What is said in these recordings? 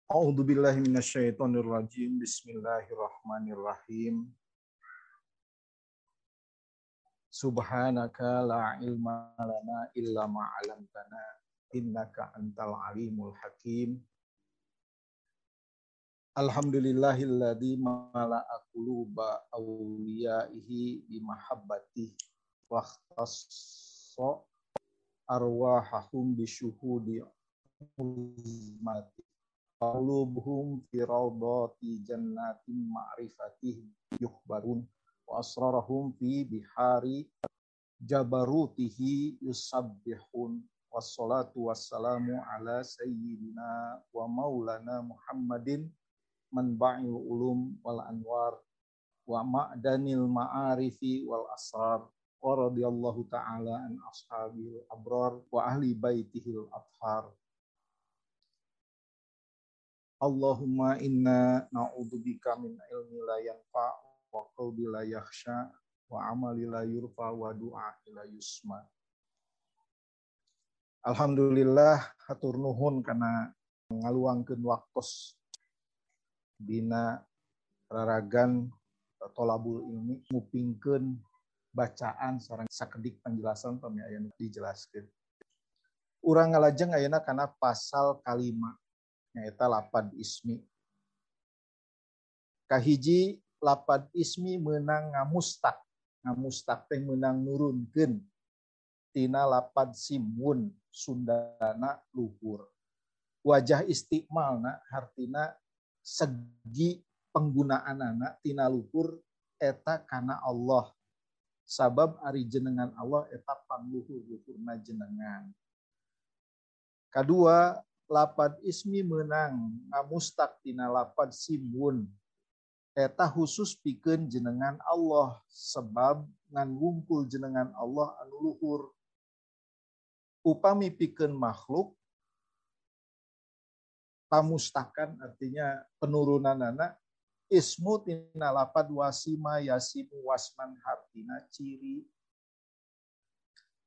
A'udzubillahi minasyaitonirrajim. Bismillahirrahmanirrahim. Subhanaka la ilma lana illa ma 'allamtana innaka antal alimul hakim. Alhamdulillahilladzi mala'a quluba awliyaihi bimahabbatihi wa ikhtassa arwahahum bisyuhudi uzmati qulubuhum fi rawdati jannatin ma'rifatih yukhbarun wa asrarahum fi bihari jabarutihi yusabbihun. Wassalatu wassalamu ala sayyidina wa maulana Muhammadin manba'il ulum wal anwar wa ma'danil ma'arifi wal asrar wa radiyallahu ta'ala an ashabil abrar wa ahli baitihil athhar. Allahumma inna na'udzubika min ilmi la yanfa' wa qalbi la yakhsha wa amali la yurfa wa du'a la yusma. Alhamdulillah, hatur nuhun kana ngaluangkeun waktos dina raragan tolabul ilmi ngupingkeun bacaan sareng sakedik penjelasan pami aya nu dijelaskeun. Urang ngalajeng ayeuna kana pasal kalima nyaeta lapad ismi. Kahiji lapad ismi meunang ngamustak. Ngamustak teh meunang nurunkeun tina lapad simun Sundana luhur. Wajah istimalna hartina segi penggunaanana tina luhur eta kana Allah. Sabab ari jenengan Allah eta pangluhur-luhurna jenengan. Kadua, lapad ismi meunang ngamustak tina lapad simun eta khusus pikeun jenengan Allah sebab ngan wungkul jenengan Allah anu luhur. Upami pikeun makhluk pamustakan artinya penurunanana ismu tina lapad wasima yasimu wasman hartina ciri.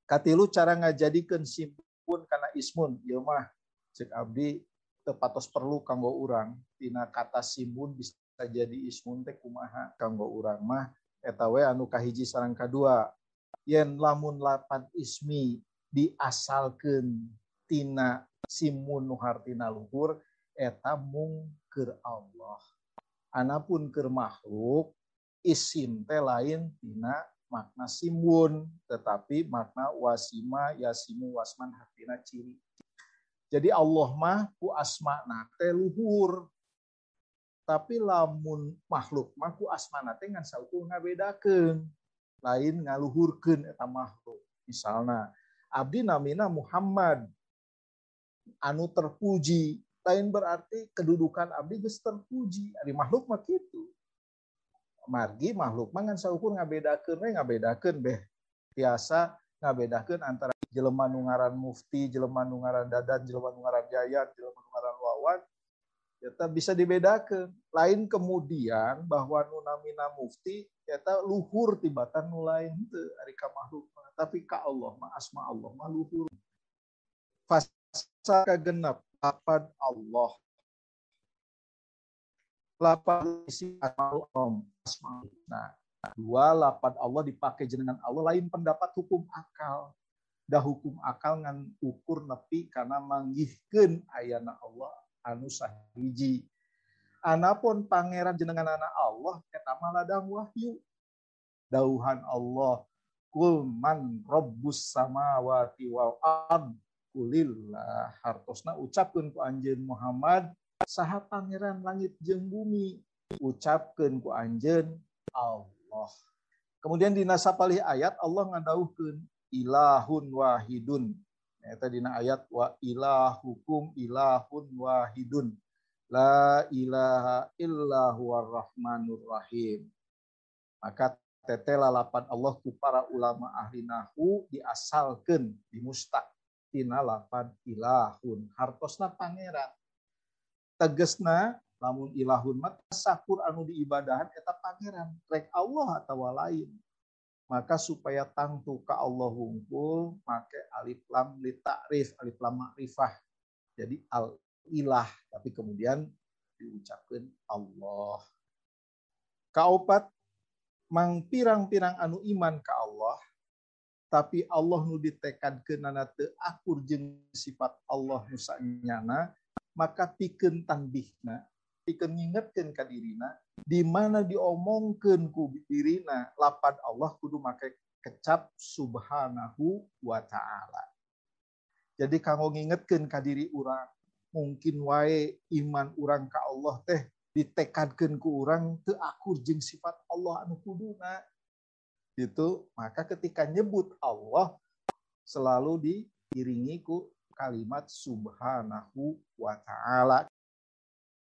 Katilu cara ngajadikeun simun kana ismun ieu mah cek abdi teu patos perlu kanggo urang tina kata simun bisa jadi ismun teh kumaha kanggo urang mah eta we anu kahiji sareng kadua. Yen lamun lapad ismi diasalkeun tina simun nu hartina luhur eta mung keur Allah. Anapun keur makhluk isim teh lain tina makna simun tetapi makna wasima yasimu wasman hartina ciri. Jadi Allah mah ku asmana teh luhur. Tapi lamun makhluk mah ku asmana teh ngan saukur ngabedakeun, lain ngaluhurkeun eta makhluk. Misalna abdi namina Muhammad anu terpuji, lain berarti kedudukan abdi geus terpuji. Ari makhluk mah kitu. Margi makhluk mah ngan saukur ngabedakeun we ngabedakeun beh. Biasa ngabedakeun antara jelema nu ngaran Mufti, jelema nu ngaran Dadan, jelema nu ngaran Yayan, jelema nu ngaran Wawan. Eta bisa dibedakeun. Lain kemudian bahwa nu namina Mufti eta luhur tibatan nu lain teu ari ka makhluk mah. Tapi ka Allah mah asma Allah mah luhur. Pasal kagenep lapad Allah. Lapad isi asma. Nah, dua lapad Allah dipakai jenengan Allah lain pendapat hukum akal. Dah hukum akal ngan ukur nepi karena manggihkeun ayana Allah anu sahiji. Anapun pangeran jenengan anak Allah eta mah ladang wahyu. Dauhan Allah kul man rabbus samawati wal ard kulillah. Hartosna ucapkeun ku anjeun Muhammad saha pangeran langit jeung bumi. Ucapkeun ku anjeun Allah. Kemudian dina sapalih ayat Allah ngadauhkeun ilahun wahidun. Eta dina ayat wa ilahukum ilahun wahidun la ilaha illa huwar rahmanur rahim. Maka tetela lapan Allah ku para ulama ahli nahwu diasalkeun dimustaq tina lapan ilahun hartosna pangeran. Tegesna lamun ilahun mah sakur anu diibadahan eta pangeran rek Allah atawa lain. Maka supaya tangtu ka Allah wungkul make alif lam li ta'rif, alif lam ma'rifah. Jadi al ilah, tapi kemudian diucapkan Allah. Kaopat, mang pirang-pirang anu iman ka Allah, tapi Allah nu ditekadkeunana teu akur jeung sifat Allah nu sanyana, maka pikeun tanbihna, pikeun ngingetkeun ka dirina, di mana diomongkeun ku dirina lapad Allah kudu make kecap subhanahu wa ta'ala. Jadi kanggo ngingetkeun ka diri urang, mungkin wae iman urang ka Allah teh ditekadkeun ku urang teu akur jeung sifat Allah anu kuduna. Gitu, maka ketika nyebut Allah selalu diiringi ku kalimat subhanahu wa ta'ala.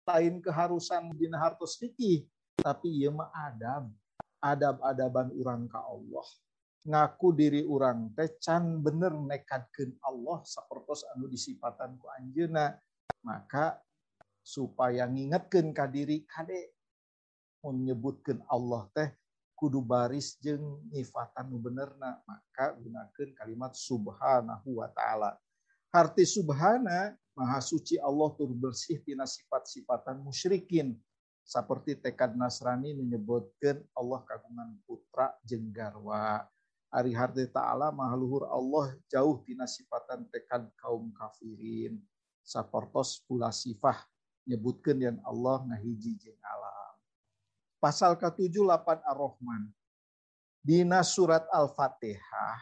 Lain keharusan dina hartos fikih, tapi ieu mah adab, adab-adaban urang ka Allah. Ngaku diri urang teh can bener nekadkeun Allah sapertos anu disipatan ku anjeunna, maka supaya ngingetkeun ka diri kade mun nyebutkeun Allah teh kudu baris jeung nyifatan nu benerna, maka gunakeun kalimat subhanahu wa ta'ala. Harti subhana, maha suci Allah tur bersih tina sifat-sifatan musyrikin. Seperti tekad Nasrani menyebutkan Allah kagungan putra jeung garwa. Ari harti ta'ala maha luhur Allah jauh tina sifatan tekad kaum kafirin. Sapertos pula sifah nyebutkeun yen Allah ngahiji jeung alam. Pasal ke-7 lapan Ar-Rahman. Dina surat Al-Fatihah,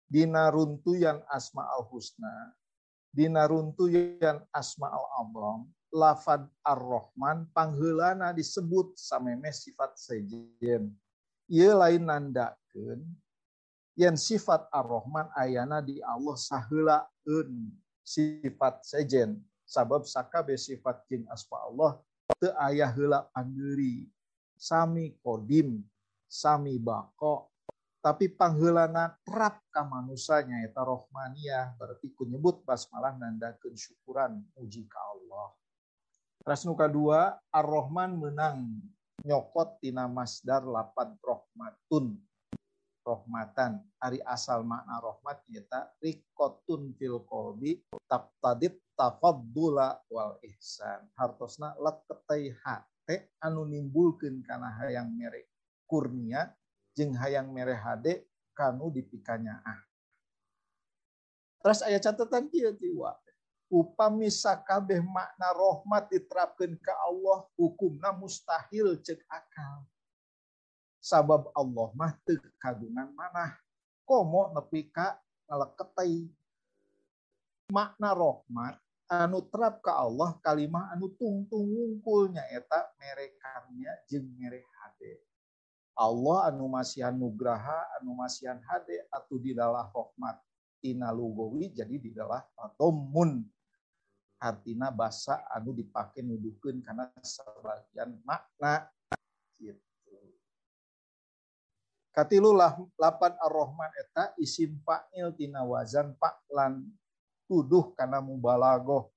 dina runtuyan Asma Al-Husna, dina runtuyan Asma Al-Azam, lafad Ar-Rahman pangheulana disebut samemeh sifat sejen. Ieu lain nandakeun yen sifat Ar-Rahman ayana di Allah saheulaeun sifat sejen. Sabab sakabeh sifat jeung asma Allah teu aya heula pandeuri. Sami kodim, sami bako, tapi pangheulana terap ka manusa nyaeta rohmaniyah, berarti ku nyebut basmalah nandakeun syukuran muji ka Allah. Terus nu kadua, Ar-Rahman menang nyokot tina masdar lapad rohmatun, rohmatan. Ari asal makna rohmat nyaeta riqotun fil qalbi tabtadit tafaddula wal ihsan. Hartosna leketei hate anu nimbulkeun kana hayang mere kurnia jeung hayang mere hade kanu dipikanyaah. Terus aya catatan kieu tiwa. Upami sakabeh makna rahmat diterapkeun ka Allah hukumna mustahil ceuk akal. Sabab Allah mah teu kagungan manah. Komo nepi ka ngaleketei makna rahmat anu terap ka Allah kalimah anu tungtung wungkul nyaeta mere karnia jeung mere hade. Allah anu masihan nugraha, anu masihan hade atuh didalah rahmat tina lugawi jadi didalah tatommun. Artina basa anu dipake nuduhkeun kana sebagian makna gitu. Katilu lapan Ar-Rahman eta isim fa'il tina wazan fa'lan tuduh kana mubalaghah.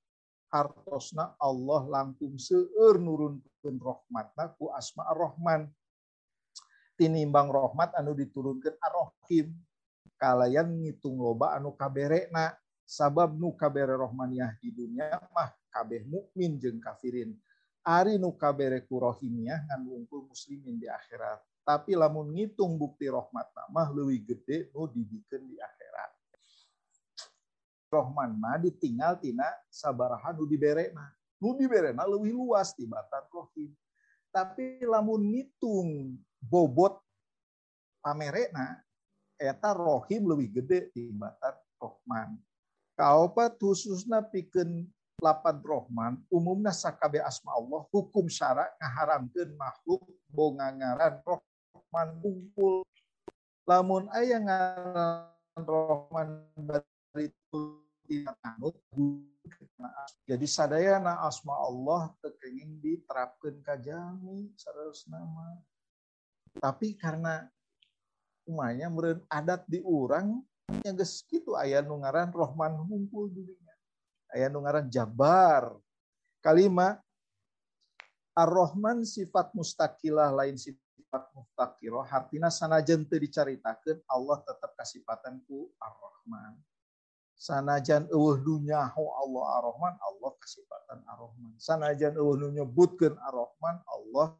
Hartosna Allah langkung seueur nurunkeun rahmatna ku asma Ar-Rahman. Tinimbang rahmat anu diturunkeun Ar-Rahim kalayan ngitung loba anu kaberekna, sabab nu kabere rahmaniyah di dunia mah kabeh mukmin jeung kafirin. Ari nu kabere ku rahimiyah ngan wungkul muslimin di akhirat. Tapi lamun ngitung bukti rahmatna mah leuwih gede nu dibikeun di akhirat. Rahman mah ditinggal tina sabaraha nu diberekna. Nu diberekna leuwih luas tibatan rahim. Tapi lamun ngitung bobot pamerekna eta rohim leuwih gede tibatan Rohman. Kaopat khususna pikeun lapad Rohman umumna sakabeh asma Allah hukum syara ngaharamkeun makhluk boga ngaran Rohman wungkul. Lamun aya ngaran Rohman bari anut, jadi sadayana asma Allah teu kenging diterapkeun ka jalmi saleresna mah. Tapi karena umanya meureun adat di urang nya geus kitu aya nu ngaran Rohman hungkul dirinya. Aya nu ngaran Jabar. Kalima Ar-Rahman sifat mustaqilah lain sifat muftaqirah, hartina sanajan teu dicaritakeun Allah tetep kasipatan ku Ar-Rahman. Sanajan eueuh dunyaho Allah Ar-Rahman, Allah kasipatan Sanajan eueuh nu nyebutkeun Ar-Rahman, Allah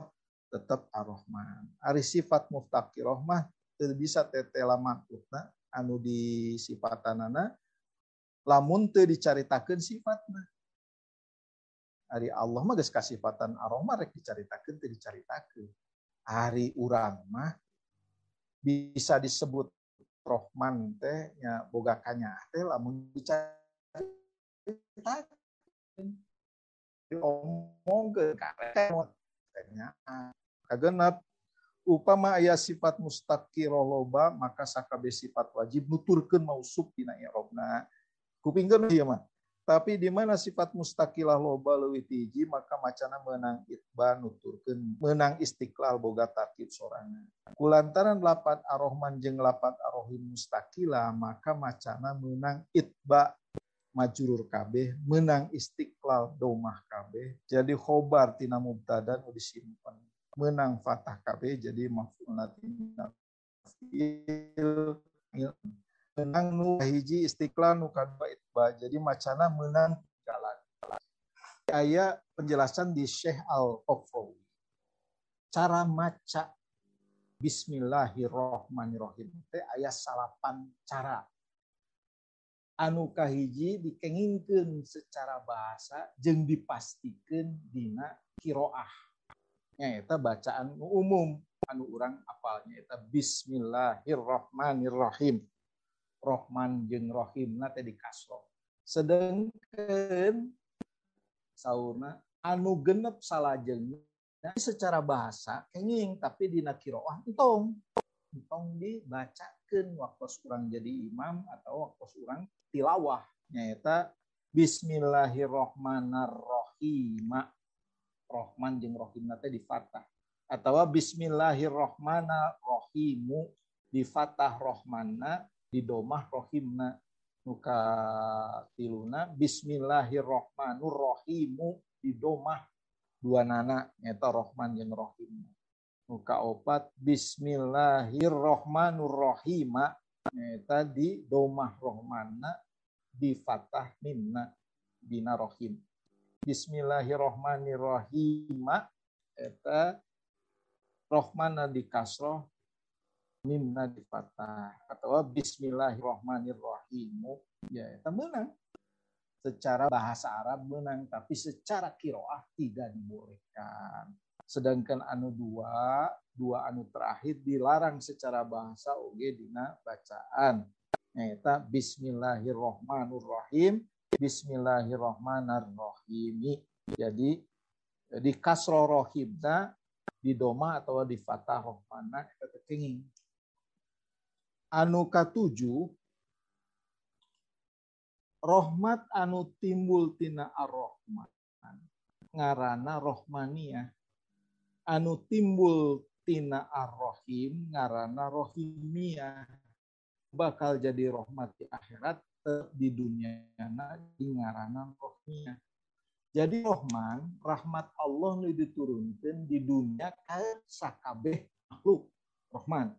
tetap Ar-Rahman. Ari sifat muftaqiroh mah teu bisa tetela maksudna anu disifatanana lamun teu dicaritakeun sifatna. Ari Allah mah geus kasifatan Ar-Rahman rek dicaritakeun teu dicaritakeun. Ari urang mah bisa disebut Rohman teh nya boga kanyaah teh lamun dicaritakeun diomongkeun karek nya kagenep. Upama aya sifat mustaqiroh loba maka sakabeh sifat wajib nuturkeun mausuf dina i'robna. Kupingkeun ieu mah. Tapi di mana sifat mustaqilah loba leuwih ti hiji maka macana meunang itba nuturkeun meunang istiqlal boga tarkib sorangan. Kulantaran lapat Ar-Rahman jeung lapat Ar-Rahim mustaqilah maka macana meunang itba majrur kabeh, meunang istiqlal domah kabeh. Jadi khobar tina mubtada nu disimpen. Menang fathah kabeh jadi maf'ulna tina fi'il. Menang nu hiji istiqlal nu kadua itba. Jadi macana menang jalan. Aya penjelasan di Syekh Al-Qafrawi. Cara maca Bismillahirrahmanirrahim teh aya salapan cara. Anu kahiji dikengingkeun secara bahasa jeung dipastikeun dina qiraah. Nyaeta bacaan umum anu urang apalnya eta Bismillahirrahmanirrahim. Rohman jeung Rohimna teh dikasroh. Sedengkeun saurna anu genep salajengna secara bahasa kenging tapi dina qiraah entong. Entong dibacakeun waktu urang jadi imam atau waktu urang tilawah nyaeta Bismillahirrahmanirrahim. Rohman jeung Rohimna teh di fathah atawa Bismillahirrahmanirrahimu di fathah Rohmanna di domah Rohimna. Nu katiluna Bismillahirrahmanirrahimu di domah dua nana nyaeta Rohman jeung Rohimna. Nu kaopat Bismillahirrahmanirrahim nyaeta di domah Rohmanna di fathah mimna dina Rohim. Bismillahirrahmanirrahim eta Rohmana di kasroh mimna di fathah atau Bismillahirrahmanirrahim ya eta meunang. Secara bahasa Arab menang tapi secara qiraah tidak dibolehkan. Sedangkan anu dua anu terakhir dilarang secara bahasa oge dina bacaan nyaeta Bismillahirrahmanirrahim, Bismillahirrahmanirrahim. Jadi di kasroh rohimna di doma atau di fathah rohmana eta teh kenging. Anu katujuh rahmat anu timbul tina ar-Rahman ngaranna rohmaniyah. Anu timbul tina ar-Rahim ngaranna rohimiyah. Bakal jadi rahmat di akhirat di dunia di ngaranna rohmiyah. Jadi Rohman, rahmat Allah nu diturunkeun di dunia ka sakabeh makhluk. Rohman.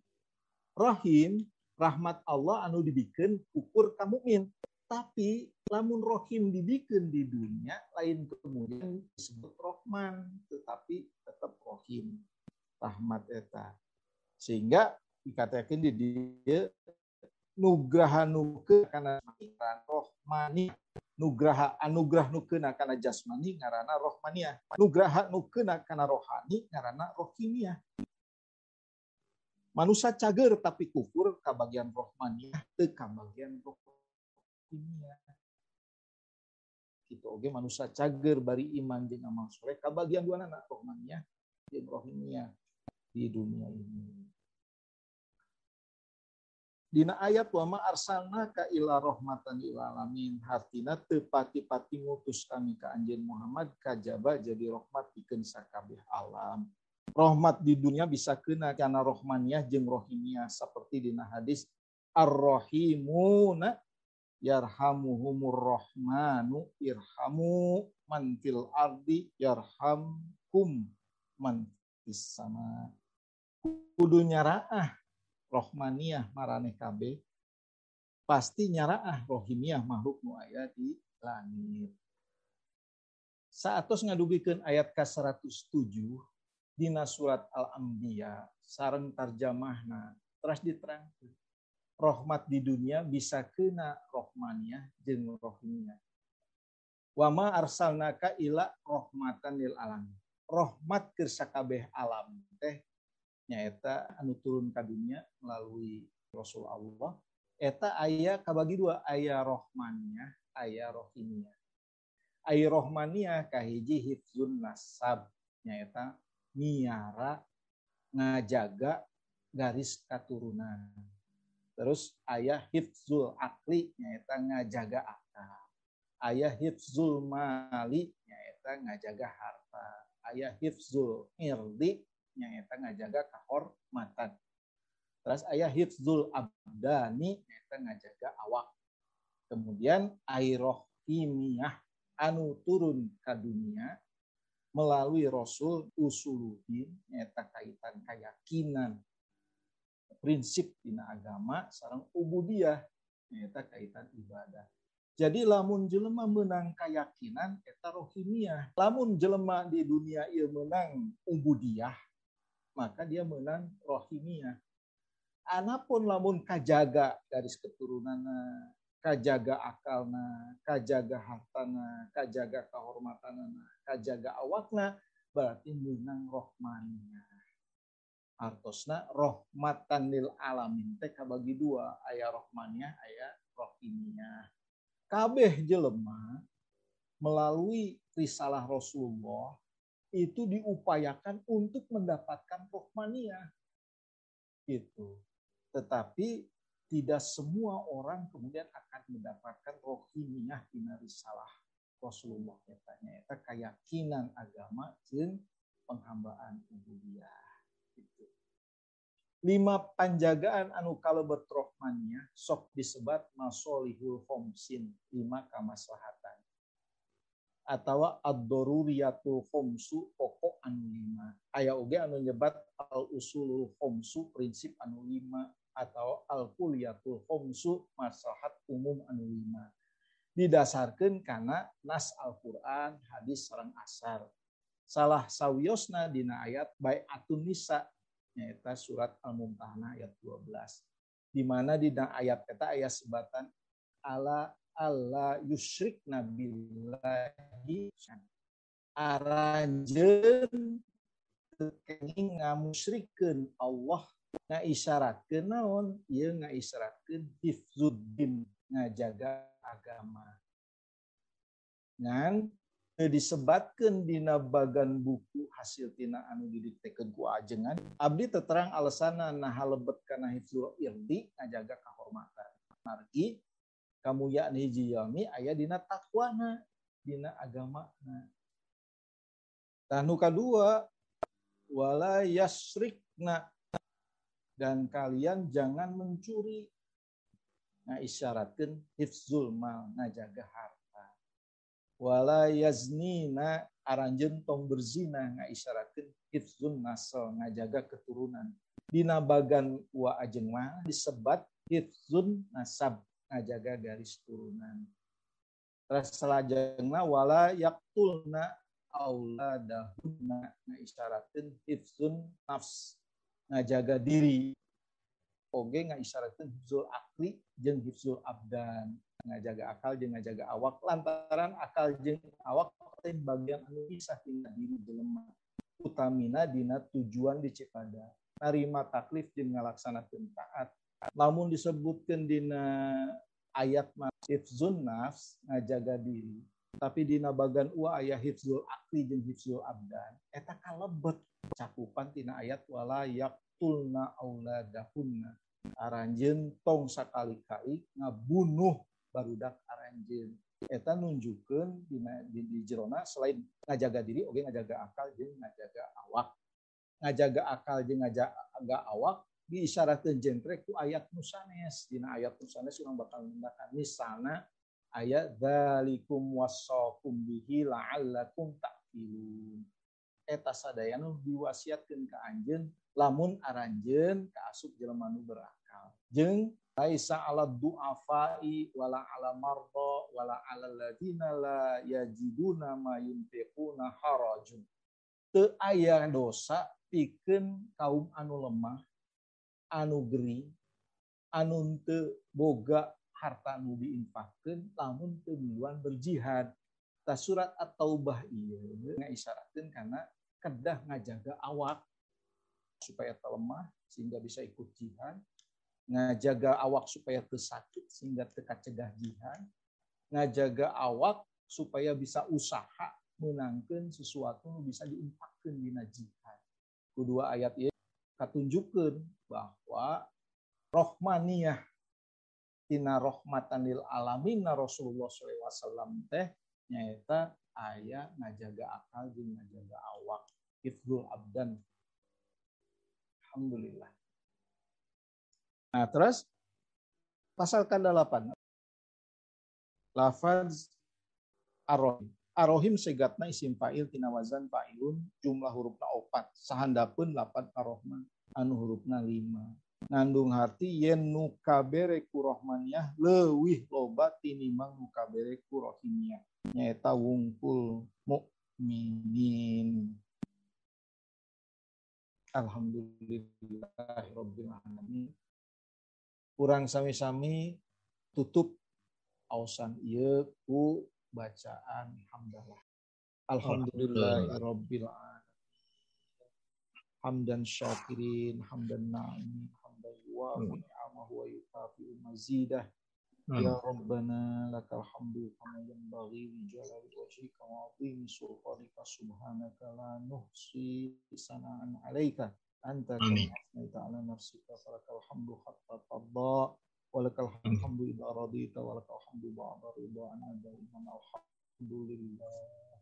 Rahim, rahmat Allah anu dibikeun ukur ka mukmin. Tapi lamun rohim dibikeun di dunia lain kemudian disebut Rohman, tetapi tetap rohim. Rahmat eta. Sehingga dikatakan di dieu nugraha nu kana rohmani, nugraha anugrah nu keuna kana jasmani ngaranna rohmaniyah, nugraha nu keuna kana rohani ngaranna rohimiyah. Manusia cager tapi kufur ka bagian rohmaniyah teu ka bagian rohimiyah. Kitu oge manusia cager bari iman jeung amal soleh ka bagian duanana rohmaniyah jeung rohimiyah di dunia ini. Dina ayat wa ma arsalnaka illa rahmatan lil alamin hartina teu pati-pati ngutus kami ka anjeun Muhammad kajaba jadi rahmat pikeun sakabeh alam. Rahmat di dunia bisa kena kana rohmaniyah jeung rohimiyah seperti dina hadis ar-rahimuna yarhamuhumur rahmanu irhamu man fil ardi yarhamkum man fis sama. Kudu nyaraah rohmaniyah maraneh kabeh pasti nyaraah rohimiyah makhluk nu aya di langit. Saatos ngadugikeun ayat ka-107 dina surat Al-Anbiya sareng tarjamahna teras diterangkeun. Rahmat di dunia bisa kena rohmaniyah jeung rohimiyah. Wa ma arsalnaka ila rahmatan lil alamin. Rahmat keur sakabeh alam teh nyaeta anu turun ka dunia melalui Rasul Allah. Eta aya kabagi dua, aya rohmaniyah, aya rohimiyah. Aya rohmaniyah kahiji hifzun nasab nyaeta miara ngajaga garis katurunan. Terus aya hifzul akli nyaeta ngajaga akal. Aya hifzul mali nyaeta ngajaga harta. Aya hifzul irdi nyaeta ngajaga kahormatan. Terus aya hifzul abdani nyaeta ngajaga awak. Kemudian airohimiyah anu turun ka dunia melalui Rasul usuluddin nyaeta kaitan keyakinan prinsip dina agama sareng ubudiyah nyaeta kaitan ibadah. Jadi lamun jelema menang keyakinan eta rohimiyah. Lamun jelema di dunia ieu menang ubudiyah, maka dia menang rohimiyah. Anapun lamun kajaga garis keturunanna, kajaga akalna, kajaga hartana, kajaga kehormatanana, kajaga awakna, berarti menang rohmaniyah. Artosna rohmatan lil alamin teh kabagi dua, aya rohmaniyah, aya rohimiyah. Kabeh jelema melalui risalah Rasulullah itu diupayakan untuk mendapatkan rohmaniyah. Gitu. Tetapi tidak semua orang kemudian akan mendapatkan rohimiyah dina risalah Rasulullah eta nyaeta keyakinan agama jeung penghambaan ubudiyah. Gitu. 5 panjagaan anu kalebet rohmaniyah sok disebat masolihul khomsin, 5 kamaslahatan. Atawa ad-daruriyatul khomsu pokok anu 5. Aya oge anu nyebat al-usulul khomsu prinsip anu 5 atau al-kuliyatul khomsu maslahat umum anu 5. Didasarkeun kana nas Al-Qur'an, hadis sareng asar. Salah sawiosna dina ayat Bai'atun Nisa nyaeta surat Al-Mumtahanah ayat 12. Di mana dina ayat eta aya sebatan ala alla yusyrikna billahi aranjeun teu kenging ngamusyrikeun Allah, ngaisyaratkeun naon? Ieu ngaisyaratkeun hifzuddin, ngajaga agama. Ngan disebatkeun dina bagan buku hasil tina anu didiktekeun ku ajengan, abdi terang alasanna naha lebet kana hifzul irdi ngajaga kahormatan. Margi kamulyaan hiji jalmi aya dina takwana, dina agamana. Tah nu kadua wala yasrikna, dan kalian jangan mencuri. Ngaisyaratkeun hifzul mal, ngajaga harta. Wala yaznina, aranjeun tong berzina, ngaisyaratkeun hifzun nasl, ngajaga keturunan. Dina bagan wa ajeng mah disebat hifzun nasab, ngajaga garis turunan. Terus salajengna wala yaqtulna auladahunna, ngaisyaratkeun hifzun nafs, ngajaga diri. Oge ngaisyaratkeun hifzul akli jeung hifzul abdan, ngajaga akal jeung ngajaga awak, lantaran akal jeung awak teh bagian anu pisah tina diri jelema. Utamina dina tujuan dicipada, narima taklif jeung ngalaksanakeun taat. Lamun disebutkeun dina ayat mah hifzun nafs, ngajaga diri, tapi dina bagan ua aya hifzul akli jeung hifzul abdan, eta kalebet cakupan tina ayat wala yaqtulna auladahunna, aranjeun tong sakali-kali ngabunuh barudak aranjeun. Eta nunjukkeun dina di jerona selain ngajaga diri oge ngajaga akal jeung ngajaga awak. Ngajaga akal jeung ngajaga awak diisyaratkeun jentrek ku ayat nu sanes. Dina ayat nu sanes urang bakal nindakan misalna ayat dzalikum wasaqum bihi la'allakum ta'qilun. Eta sadayana diwasiatkeun ka anjeun lamun aranjeun kaasup jelema nu berakal jeung Laisa 'ala du'afai wala 'ala marda wala 'ala alladziina la yajiduna ma yunfiquna harajun. Teu aya dosa pikeun kaum anu lemah, anu gering, anu teu boga harta nu diinfakkeun lamun teu miluan berjihad. Tah surat At-Taubah ieu ngaisyaratkeun kana kedah ngajaga awak supaya teu lemah sehingga bisa ikut jihad, ngajaga awak supaya teu sakit sehingga teu kacegah jihad, ngajaga awak supaya bisa usaha meunangkeun sesuatu nu bisa diinfakkeun dina jihad. Kedua ayat ieu katunjukkeun bahwa rohmaniyah tina rahmatan lil alamin Rasulullah sallallahu alaihi wasallam teh nyaeta aya ngajaga akal jeung ngajaga awak, hifdzul abdan. Alhamdulillah. Nah, terus pasal ke-8. Lafaz ar-Rahim. Ar-Rahim segatna isim fa'il tina wazan fa'ilun jumlah hurufna 4. Sahandapeun lafaz Ar-Rahman anu hurufna 5. Ngandung harti yen nu kabere ku rahmaniyah leuwih loba tinimbang nu kabere ku rahimiyah. Nyaeta wungkul mukminin. Alhamdulillahirabbil alamin. Urang sami-sami tutup ausan ieu ku bacaan hamdalah. Alhamdulillahirabbil alamin. Hamdan syakirin, hamdan na'imin, hamdan yuwafi ni'amahu wa yukafi'u mazidah. Ya Rabbana lakal hamdu kama yanbaghi li jalali wajhika wa 'azimi sultanika subhanaka la nuhsi sana'an 'alaika anta kama asnaita 'ala nafsika falakal hamdu hatta tarda wa lakal hamdu idza radita wa lakal hamdu ba'da ridha anna daiman alhamdulillah.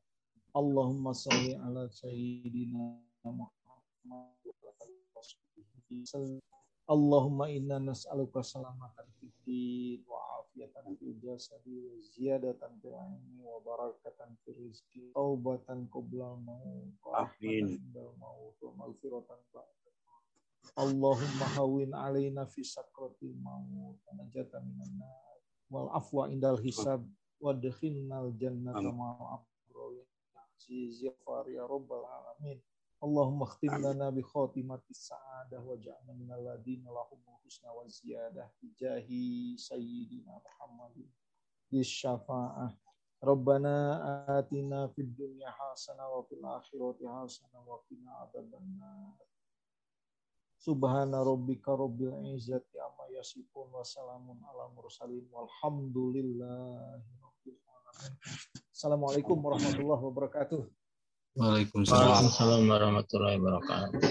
Allahumma shalli ala sayyidina Muhammad wa ala alihi wasallam. Allahumma inna nas'aluka salamatan fid din wa afiyatan fil jasadi wa ziyadatan fil ilmi wa barakatan fil rizqi, taubatan qoblal maut wa rahmatan indal maut wa maghfiratan ba'dal maut. Allahumma hawwin alaina fi sakratil maut wa najatan minan nar wal afwa indal hisab wa adkhilnal jannata ma'al abrar ya aziz ya ghafar ya rabbal alamin. Allahumma khtim lana bi khatimatis sa'adah waj'alna minal ladzina lahumul husna wa ziyadah bi jahi sayyidina Muhammadin bisyafa'ah. Rabbana atina fid dunya hasanah wa fil akhirati hasanah wa qina adzabannar. Subhana rabbika rabbil izzati amma yasifun wa salamun ala mursalin walhamdulillahi rabbil alamin. Assalamualaikum warahmatullahi wabarakatuh. Waalaikumsalam warahmatullahi wabarakatuh.